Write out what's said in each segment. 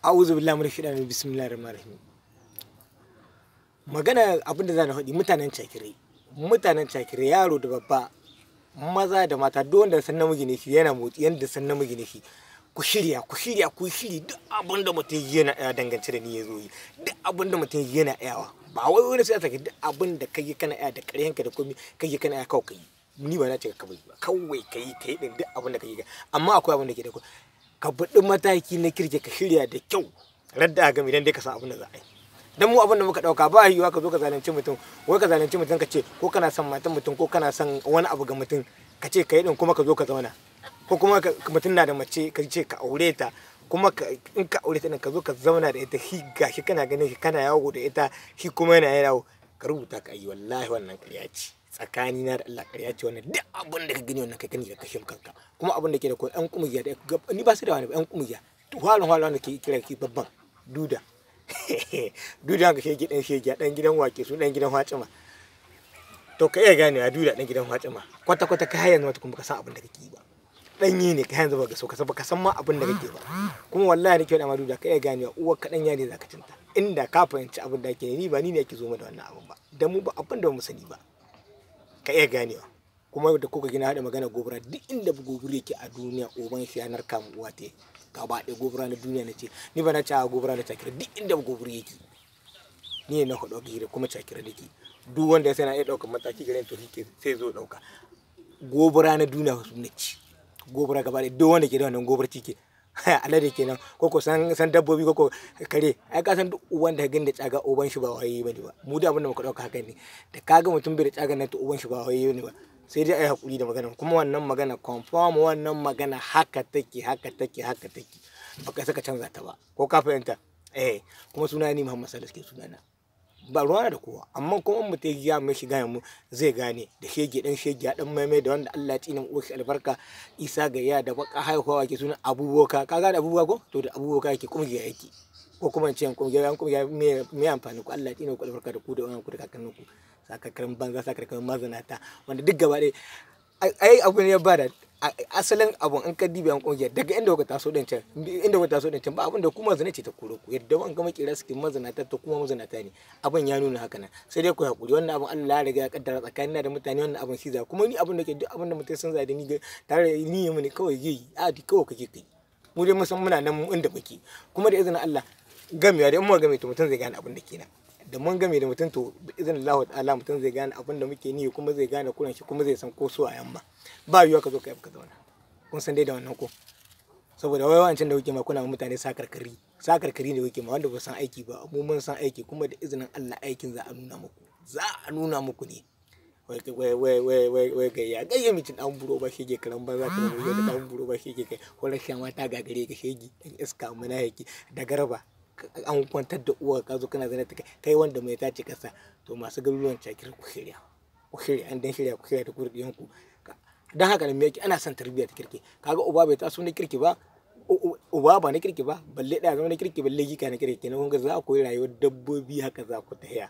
A'udhu billahi minash shaitani, bismillahir rahmanir rahim. Magana abin da za na faɗi, mutanen Cakirai, mutanen Cakirai, yaro da babba, maza da mata, duk wanda san namiji ne shi yana motsi, yanda san namiji ne shi, ku shirya, ku shirya, ku shiri. Duk abin da mutum yana iya dangance da ni ya zo yi, duk abin da mutum yana iyawa, ba wai wani sai sake, duk abin da kai kana iya da ƙaryanka da komai kai kana iya, kawai kai. Ni ba na ce ka bari ba, kawai kai kai din duk abin da kai. Amma akwai abin da ke da ka buɗi mataki na kirki, ka shirya da kyau radda a gami, idan dai ka san abin da za a yi. Dan mu abin da muka dauka, ba yiwuwa ka zo ka zalunci mutum, wai ka zalunci mutum, ka ce ko kana son matan mutum ko kana son wani abu ga mutum, ka ce ka yi din kuma ka zo ka zauna, ko kuma mutum na da mace, ka ce ka aure ta, kuma in ka aure ta din ka zo ka zauna da ita, shi gashi kana ganin shi kana yawo da ita, shi kuma yana yawo. Ka rubuta ka yi, wallahi wannan ƙarya ce. Tsakanina da Allah ƙarya ce wannan. Duk abin da ka gani wannan, kai gani ka kashe kanka. Kuma abin da ke da ko ƴan kumgiya da ni ba su da wani ƴan kumgiya halin halin da ke kira ki babban duda duda ka shege dan shege dan gidan wake su dan gidan Fatima. To ka iya gane a duda dan gidan Fatima kwata kwata, kai yanzu wata kuma ka san abin da kake yi ba, danyi ne kai yanzu ba so ka san ba, ka san ma abin da kake ba. Kuma wallahi nake da maduda, ka iya gane uwar ka danya ne zaka cinta. Inda ka fahimci abin da ake, ni ba ni ne ake zo mu da wannan abin ba, dan mu ba abin da mu sani ba, ka iya ganewa. Kuma da kuka gina haɗa magana gobara, duk inda gobara yake a duniya, uban shi yanar kamun uwa ta gaba ɗaya. Gobara na duniya na ce, ni ba na ce a gobara na Cakira, duk inda gobara yake ni ne na hudu hira kuma Cakira nake. Duk wanda ya sana iya ɗaukar mataki gare to shi sai zo ɗauka. Gobara na duniya su na ci gobara gaba ɗaya, duk wanda ke da wannan gobara cike alade kenan, ko ko san san dabbobi, ko ko kare. Ai ka san duk uwan da gani da tsaga, uban shi ba waye bane ba. Mu da abin da muka dauka haka ne, da kaga mutum bai da tsaga nan, to uban shi ba waye bane ba. Sai dai ai hakuri da magana. Kuma wannan magana confirm, wannan magana haka take, haka take, haka take, baka saka canza ta ba, ko ka fahimta? Eh, kuma suna ni Muhammad Salisu ke sunana, ba ruwana da kowa. Amma kuma in mutum ya mai shiga mu zai gane da shege dan shege dan maimai da wanda Allah ya tsina mu uwarshi albarka, Isa Gayya da baka haihuwa ke suna Abubuwa. Ka gane Abubuwa ko? To da Abubuwa yake kungiya yake, ko kuma in ce kungiya an kungiya me amfani ku. Allah ya tsina ku albarka da ku da wannan ku da kakannin ku, sakakarin banza, sakakarin mazanata, wanda duk gaba ɗaya ai abu ne ya bada asalin abun. In ka dibi an kungiya daga inda kuka taso din can, inda kuka taso din can, ba abun da kuma zina ce ta koro ku. Yadda an gama kira suke mazinata, to kuma mazinata ne. Abun ya nuna haka nan, sai dai ku hakuri. Wannan abun Allah ya riga ya kaddara tsakanina da mutane, wannan abun shi za. Kuma ni abun da ke duk abun da mutum sun zai da ni tare ni mu ne kawai yi a di kawai kake kai. Mu dai mun san muna nan inda muke, kuma da izinin Allah gamewa da in mu game to mutum zai gane abun da kenan. Da mun game da mutum, to izinin Allah ta'ala mutum zai gane abin da muke ni, kuma zai gane kuran shi, kuma zai san ko so a yamma ba yiwuwa ka zo ka yi ka zauna. Kun san dai da wannan ko, saboda wai wancan da kuke ma kuna mutane sakarkari, sakarkari ne kuke ma wanda ba san aiki ba. Mu mun san aiki, kuma da izinin Allah aikin za a nuna muku, za a nuna muku ne. Wai wai wai wai wai wai gayya gayya mitin dan buro ba shege karan banza ka mu da dan buro ba shege kai wala shama ta gagare ka shege dan iska muna yake da garba an kwantar da uwa ka zo kana zana ta kai wanda mai tace kasa. To masu garuruwan Cakir, ku shirya, ku shirya, an dan shirya, ku shirya da kurdiyan ku. Dan haka ne me yake ana son tarbiyya ta kirki. Kaga uba bai taso na kirki ba, uba ba na kirki ba, balle da zama na kirki, balle gika na kirki. Kenan kun ga za ku yi rayuwar dabbobi, haka za ku tahiya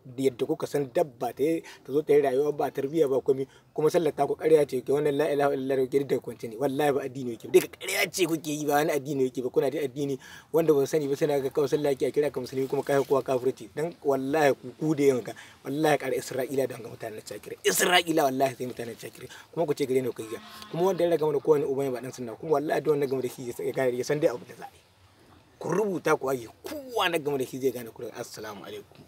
yadda kuka san dabba ta zo ta yi rayuwa ba tarbiyya ba komai. Kuma sallar ta ku ƙarya ce ke wannan, la ilaha illallah ke da kwance ne, wallahi ba addini yake, duka ƙarya ce kuke yi, ba wani addini yake ba. Kuna da addini wanda ban sani ba, suna ga kawai sallah ke a kira ka musulmi kuma kai kowa kafirci. Dan wallahi ku ku da yanka wallahi ƙara Isra'ila da mutanen Cakira, Isra'ila wallahi sai mutanen Cakira. Kuma ku ce gare ni ku yi, kuma wanda ya raga mana kowane uban ba dan sunna, kuma wallahi duk wanda game da shi ya gane, ya san dai abu da za a yi. Ku rubuta ku aje, kowa na game da shi zai gane ku. Assalamu alaikum.